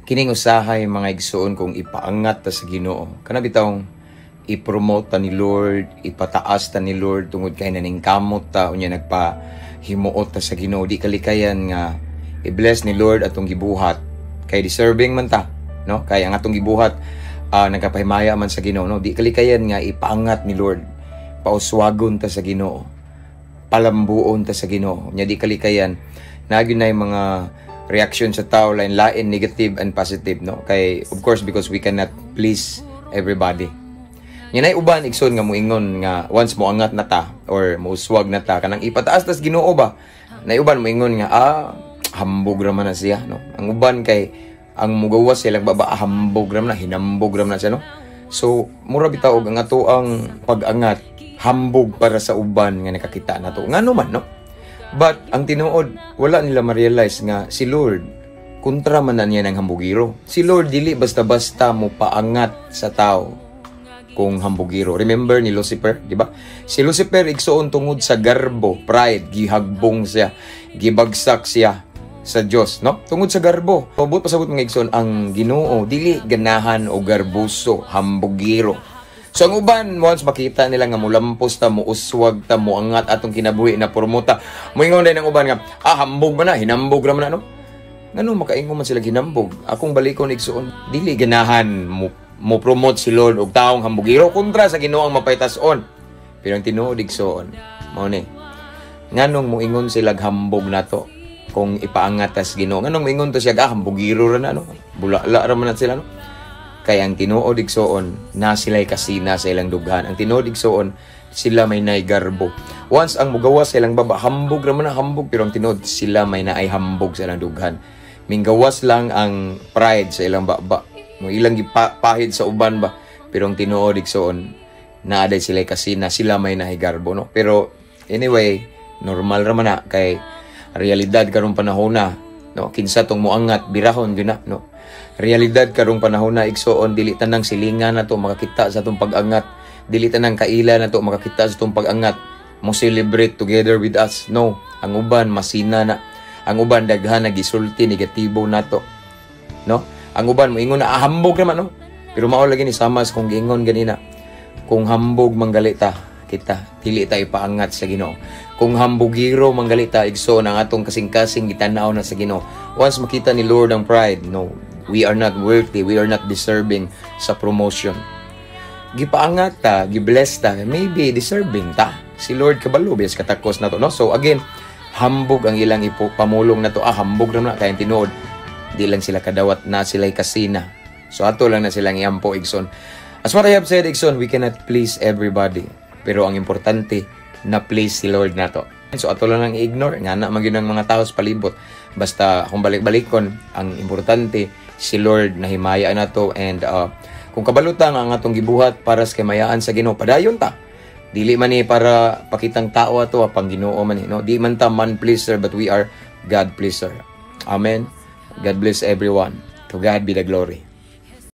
Kining usahay, mga igsuon, kung ipaangat ta sa Ginoo, kana bitawng i-promote ta ni Lord, ipataas ta ni Lord tungod kay naningkamot ta unya nagpa himuot ta sa Ginoo, di kalikayan nga i-bless ni Lord atong gibuhat kay deserving man ta, no? Kay ang atong gibuhat nagkapahimaya man sa Ginoo, no? Di kalikayan nga ipaangat ni Lord, pauswagon ta sa Ginoo, palambuon ta sa Ginoo. Nya di kalikayan naa gyud nay mga reaction sa tao, lain-lain, negative and positive, no? Kay of course, because we cannot please everybody. Nya nay uban, igsoon, nga moingon nga once mo angat na ta or mouswag na ta, kanang ipataas tas Ginoo ba, nay uban moingon nga, "Ah, hambog ra man na siya," no? Ang uban kay ang mugawas silang baba, "Ah, hambog ra man na, hinambog ra man na siya," no? So mura bitaw og ang ato ang pag-angat hambog para sa uban nga nakakita nato, ngano man, no? But ang tinuod, wala nila ma-realize nga si Lord, kontra man na niya ng hambugiro. Si Lord dili basta-basta mo paangat sa tao kung hambugiro. Remember ni Lucifer, di ba? Si Lucifer, igsuon, tungod sa garbo, pride, gihagbong siya, gibagsak siya sa Dios, no? Tungod sa garbo. Buot pasabot, mga igsoon, ang Ginoo dili ganahan og garbuso, hambugiro. So ang uban, once makita nila nga mulampos ta, muuswag ta, muangat atong kinabuhi na promota, moingon din ang uban nga, "Ah, hambog man na, hinambog ra man na," no? Ngano makaingon man sila hinambog? Akong balikon, igsuon, dili ganahan mo mo promote si Lord og taong hambugiro, kontra sa Ginoo ang mapaytas-on. Pero ang tinuod, igsuon, mao ni. Nganong moingon sila hambog nato kung ipaangat tas Ginoo? Nganong moingon to siya, "Ah, hambugiro ra na," no? Bulala ra man na sila, no? Kay ang tinuod, igsuon, na sila'y kasina sa ilang dughan. Ang tinuod, igsuon, sila may nay garbo. Once ang mugawas sa ilang baba, "Hambog ra man na, hambog," pero ang tinuod, sila may naay hambog sa ilang dughan. Minggawas lang ang pride sa ilang baba. Mo ilang gipahid sa uban ba. Pero ang tinuod, igsuon, naa day sila kasina, sila may naay garbo, no? Pero anyway, normal ra man na kay realidad karong panahon na, no? Kinsa tong moangat, birahon gyud na, no? Realidad karong panahon na, igsuon, dili tanang silingan nato makakita sa atong pag-angat, dili tanang kaila nato makakita sa atong pag-angat mo celebrate together with us. No, ang uban masina na. Ang uban daghan nagisulti negatibo nato, no? Ang uban moingon na, "Ah, hambog naman," no? Pero mao lagi ni samas kung giingon ganina, kung hambog manggalita kita, dili ta ipaangat sa Ginoo. Kung hambugiro manggalita, igsoon, ang atong kasing-kasing gitanaw na sa Ginoo. Once makita ni Lord ang pride, no, we are not worthy, we are not deserving sa promotion. Gipaangat ta, gibless ta, maybe deserving ta. Si Lord kabalo bias katakos na to, no? So again, hambog ang ilang ipo, pamulong na to, "Ah, hambog na," kay ang tinuod, di lang sila kadawat na sila'y kasina. So ato lang na silang iampo, igsoon. As what I have said, igsoon, we cannot please everybody. Pero ang importante, na please si Lord nato. So ato lang ang i-ignore nga na magyud ang mga tao sa palibot. Basta kung balik-balikon, ang importante si Lord na himaya nato and kung kabalo ta nga ang atong gibuhat para sa kahimayaan sa Ginoo, padayon ta. Dili man ni para pakitang tao ato, pang Ginoo man ni, no? Di man ta man pleaser, but we are God pleaser. Amen. God bless everyone. To God be the glory.